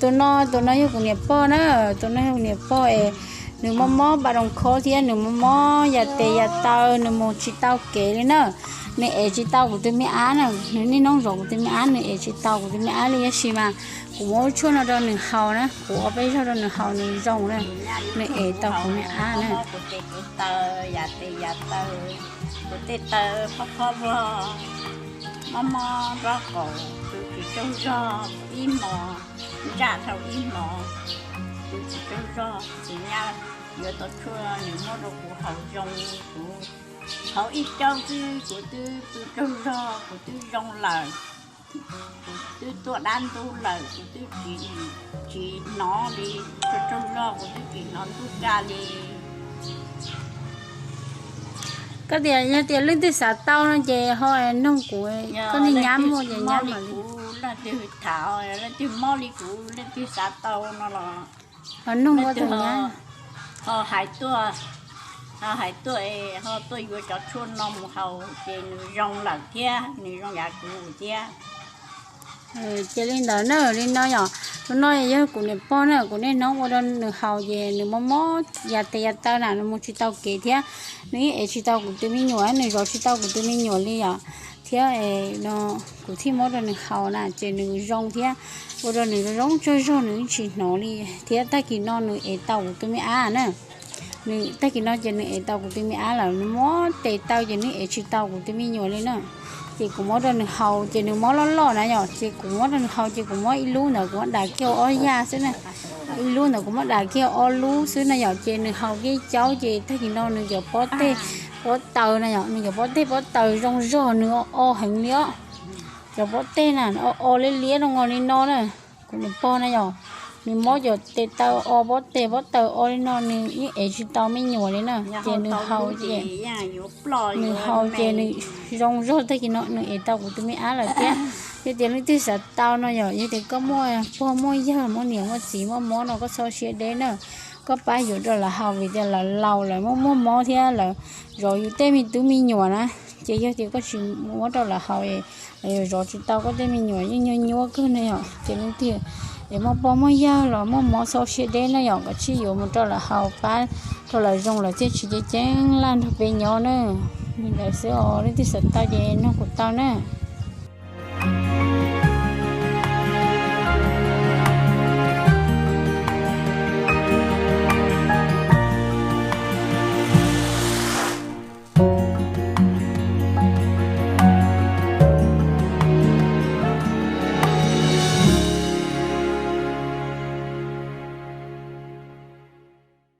Tus no, tus no yog kuv niam pog na, tus no yog kuv niam pog es nws mob mob npau roo khob thiab nws mob mob yas tes yas taw, nws mus tsis tau kev li na. Nws ev tsis tau kuv tus me ab na, nws niaj hnub zov kuv tus me ab, nws ev tsis tau kuv tus me ab li, tab sis mas kuv muab lub tshuaj no rau nws haus na, kuv ua peb zaug rau nws haus nws zoo na, nws ev tau kuv me ab na. Kuv tes kuv taw, yas tes yas taw, kuv tej taw phob phob vog, mob mob nraub qaum, kuv tsis tsaug zog ib hmos, ntsaj dhau ib hmos, kuv tsis tsaug zog, kuv nyab yuav tau tshuaj nws muab rau kuv haus zoo, kuv haus ib caug xwb kuv twb pw tsaug zog, kuv twb zoo lawm, kuv twb tuaj dab ntub lawm, kuv twb tsis, tsis hnov li, tsaug tsaug zog kuv twb tsis hnov ntub kaj li. Koj tias yog tias leej twg xav tau no ces ho noog kuv, koj niag nyab muaj ces nyab li kuv, leej twg tham, leej twg mob li kuv, leej twg xav tau no los ho noog ua tus nyab, ho hais tuaj, ho hais tuaj, ho tuaj yuav cov tshuaj no mus haus ces nws zoo lawm thiab, nws zoo yav kuv thiab. Ces li ntawd na, li no yom, tus no yog kuv niam pog na, kuv niaj hnub ua rau nws haus ces nws mob mob yas tes yas taw na, nws mus tsis tau kev thiab nws yeej ev tsis tau kuv tus me nyuam, nws zov tsis tau kuv tus me nyuam li yom, thiab no kuv thiaj muab rau nws haus na ces nws zoo thiab, ua rau nws zoo tsaug zog, nws yeej tsis hnov li, thiab tag kis no nws ev tau kuv tus me ab na. Nws tag kis no ces nws ev tau kuv tus me ab lawm, nws mob tes taw ces nws ev tsis tau kuv tus me nyuam li na. Ces kuv muab rau nws haus ces nws mob loj loj na yom, ces kuv muab rau nws haus ces kuv muab ib lub ntawd kuv muab dav kiag ob yag xwb na, ib lub ntawd kuv muab dav kiag ob lub xwb na yom, ces nws haus kiag caub ces tag kis no nws cov pob teg pob taw na yom, nws cov pob teg pob taw zoo zog, nws o o heev li os. Cov pob teg na o o liab liab zoo nkaus li no na. Kuv niam pog na yom, nws mob cov tes taw o, pob teg pob taw o li no nws yeej ev tsis tau me nyuam li na, ces nws haus ces, nws haus ces nws zoo zog, tag kis no nws ev tau kuv tus me ab lawm thiab. Yog tias leej twg xav tau no yom, yog tias koj muaj pog muaj yawg muaj niam muaj txiv muaj mob no koj txhob siab deb na, koj pab yuav rau lawv haus vim tias lawv laus lawv muaj muaj mob thiab lawv zov yus tej me tub me nyuam na, ces yog tias koj tsis muab rau lawv haus, lawv yuav zov tsis tau koj tej me nyuam yeej nyuaj nyuaj kawg na yom, ces leej twg es muaj pog muaj yawg los muaj mob txhob siab deb na yom, koj tsij yuav mus rau lawv haus pab rau lawv zoo lawv thiaj tsis ceeb ceeb laj nrog peb nyob na. Li ntawd xwb os, leej twg xav tau ces nug kuv tau na.